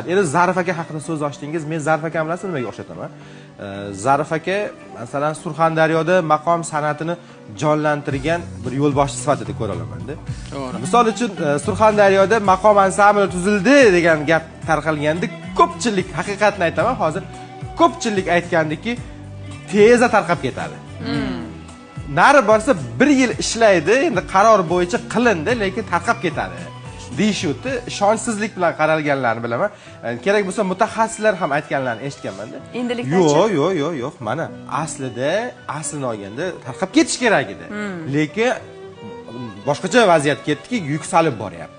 Endi Zarif aka haqida so'z ochdingiz. Men Zarif akani bilasizmi nimaga o'xshataman? Zarif aka masalan Surxondaryoda maqom san'atini jonlantirgan bir yo'lboshchi sifatida ko'ra olamanda. To'g'ri. Misol uchun Surxondaryoda maqom ansambli tuzildi degan gap tarqalganda ko'pchilik, haqiqatni aytaman hozir, ko'pchilik aytgandiki, tezda tarqab ketadi. Nari borsa bir yil ishlaydi, endi qaror bo'yicha qilindi, lekin tarqab ketadi deyishuvdi. Ishonchsizlik bilan qaralganlarni bilaman. Kerak bo'lsa mutaxassislar ham aytganlarini eshitganman-da. Endilikda Yo'q, yo'q, yo'q, yo'q. Mana aslida, aslini olganda tarqab ketish kerak edi. Lekin boshqacha vaziyat ketdiki, yuksalib boryapti.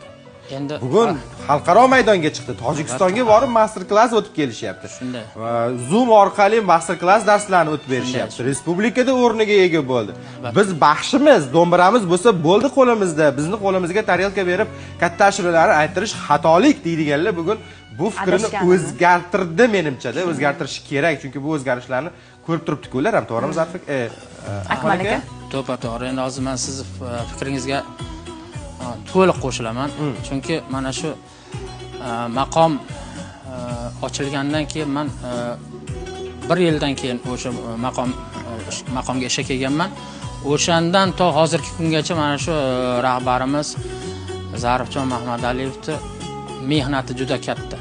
Endi bugun xalqaro maydonga chiqdi. Tojikistonga borib master-klass o'tib kelishyapti. Shunday. Zoom orqali master-klass darslarini o'tib berishyapti. Respublikada o'rniga ega bo'ldi. Biz baxshimiz, do'mbiramiz bo'lsa bo'ldi qo'limizda. Bizni qo'limizga tarelka berib katta ashulalarni ayttirish xatolik deydiganlar bugun bu fikrini o'zgartirdi menimcha-da, o'zgartirish kerak, chunki bu o'zgarishlarni ko'rib turibdi-ku ular ham, to'g'rimi Zarif aka? Akmal aka? To'g'ri. Endi hozir men sizni fikringizga to'liq qo'shilaman. Chunki mana shu maqom ochilgandan keyin men bir yildan keyin o'sha maqomga ishga kelganman. O'shandan to hozirgi kungacha mana shu rahbarimiz Zarifjon Mahmadaliyevning mehnati juda katta.